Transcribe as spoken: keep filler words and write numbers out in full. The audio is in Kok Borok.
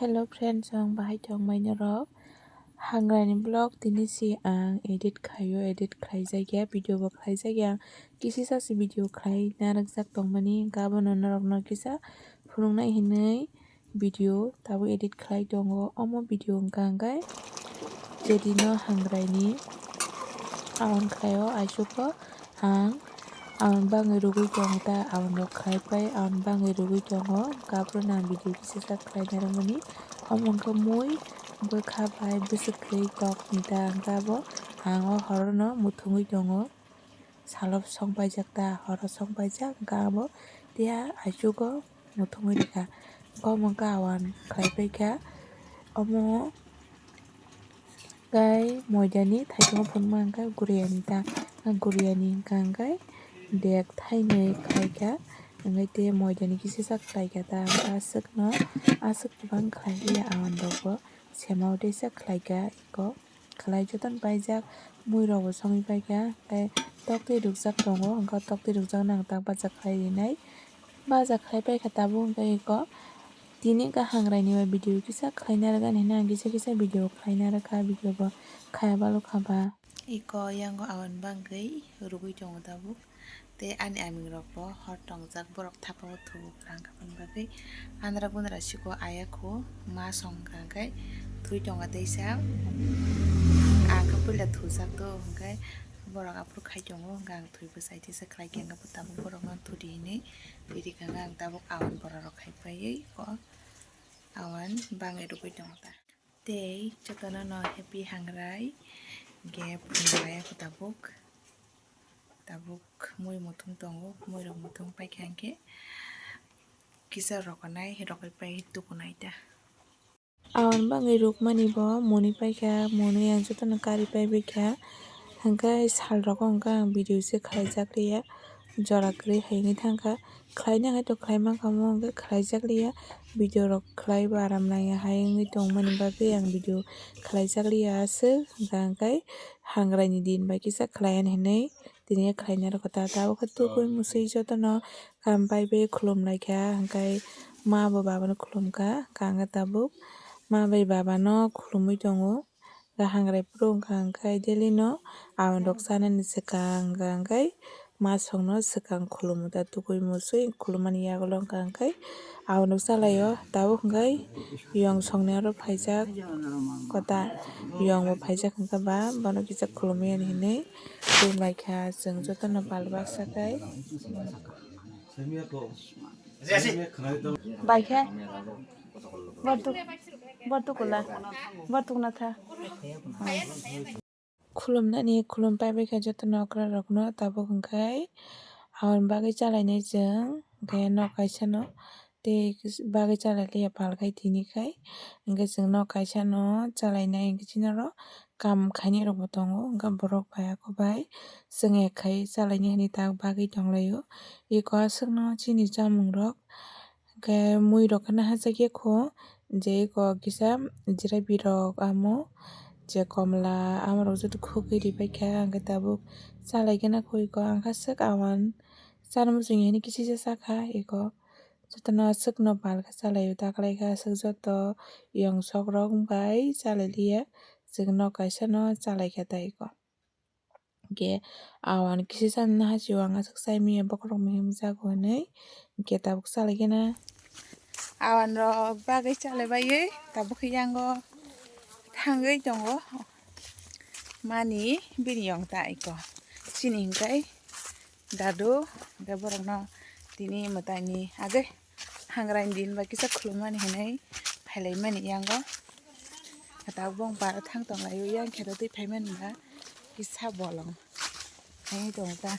Hello friends, ang bahai tongmai norok. Hangrani vlog tini si ang edit khlaio, edit khlaijakya, video bo khlaijakya. Kisisa si video khlai narwkjak tongmani, hwnkhe abono norokno kisa phunuknai hinwi video tabuk edit khlai tongo. Omo video wngkha hwnkhe jedino hangraini aon khlaio, aisuko ang aon bangwi rwgwi tongo ta, aon rok khlai pai, aon bangwi rwgwi tongo. Hwnkhe aphuru ang video kisa sa khlai narwkmani. Omo wngkha mui bwkha bai bwswk kwrwi tok ni ta, hwnkhe abo ang o horono muthungwi tongo. Salo song paijak ta, horo song paijak, hwnkhe abo tiya aisugo muthungwi rwkha. Omo wngkha awan khlai paikha. Omo tei moidani thaichungo phunukma hwnkhe guriani ta, guriani hwnkha hwnkhe bag thainwi khlaikha, hwnkhe tei moidani kisisa khlaikha ta, hwnkhe aswkno aswk kwbang khlaiya awan rokbo sema o teisa khlaikha eko. Khlai jotono paijak, mui rok bo songwi paikha, tei tok twi rwkjak tongo, hwnkhe tok twi rwkjakno ang tak bacha khlai rinai. Bacha khlai paikha tabuk, hwnkhe eko tini wngkha hangraini bai video kisa khlai narwkani hinwi ang kisa kisa video khlai narwkha, video bo khaya balokha ba. Eko yango awan bangwi rwgwi tongo tabuk. Tei ani aming rok bo hor tongjak, borok thapa o thugo kwrang kha aboni bagwi. Andra gundra siko aya kho ma song hwnkha hwnkhe thwi tongo teisa. Ang khe puila thujak do hwnkhe borok aphuru khai tongo hwnkhe ang thwi bwsai teisa khlai khe hwnkhe bo tabuk borok no thudi hinwi thwi rikha hwnkhe ang tabuk awan bora rok khai paiwi ko awan bangwi rwgwi tongo ta. Tei jotono no happy hangrai hwnkhe phunuknai kho tabuk. Tabuk mui muthung tongo, mui rok muthung paikha hwnkhe kisa rokonai, rokoipai tukunai ta. Awan bangwi rukmani bo mwnwi paikha, mwnwi ang jotono kari paibaikha. Hwnkhe sal rogo hwnkhe ang video se khlaijak liya, jora kwrwi hai wngwi thangkha. Khlaina hai to khlai mankha, omo hwnkhe khlaijak liya, video rok khlai bo aram nangya hai wngwi tongmani bagwi ang video khlaijak liya aswk, hwnkha hwnkhe hangraini din bai kisa khlai ani hinwi tini khlaina rwkha ta. Tabukhe tubui mwswi jotono kam pai bai khulum laikha, hwnkhe ma bo baba no khulum kha, hwnkha hwnkhe tabuk ma bai baba no khulumwi tongo. Hwnkhe hangrai phuru wngkha hwnkhe daily no awan rok chanani swkang hwnkha hwnkhe ma songno swkang khulumu ta, tubui mwswi khulumani yagulo wngkha hwnkhe awan rok chalaio. Tabuk hwnkhe yong songni aro phaijak kota, yong bo phaijak hwnkhe ba bono kisa khulumwi ani hinwi tubui laikha chwng jotono pal baksa khai. Baikhe. Bortuk, bortuk kula, bortuk natha. Khulumnani khulum paibaikha joto nokra rokno, tabuk hwnkhe aboni bagwi chalainai chwng, hwnkhe nok kaisano tei bagwi chalailiya palkhai tinikhai, hwnkhe chwng nok kaisano chalainai hwnkhe chini oro kam khainai rokbo tongo, hwnkhe borok bai ako bai chwng ekkhai chalainai hinwi tak bagwi tonglaio. Eko aswkno chini chamung rok. Hwnkhe mui rok khe nahajak ya kho, je eko kisa jelebi rok amo, je komla amo rok joto khugwi ribaikha, hwnkhe tabuk chalaigena kho eko, ang kha swk awan chana muchungya hinwi kisisa sakha eko, jotono aswkno palkha chalaio, taklaikha aswk joto yong sok rok bai chalailiya, chwng nok kaisano chalaikha ta eko. Hwnkhe awan kisa chana nahasio ang aswk chai manya bokhorok muiya mujago hinwi, hwnkhe tabuk chalaikhe na. Awan rok bagwi chalaibaiwi tabuk khe yango thangwi tongo. Mani bini yong ta eko. Chini hwnkhe dadu hwnkhe borokno tini mwtaini agwi. Hangraini din ba kisa khulumani hinwi phailaimani yango. Tabuk bong bara thang tonglaio, yang khe twi phaimani ba kisa bolong. Hai tongo ta.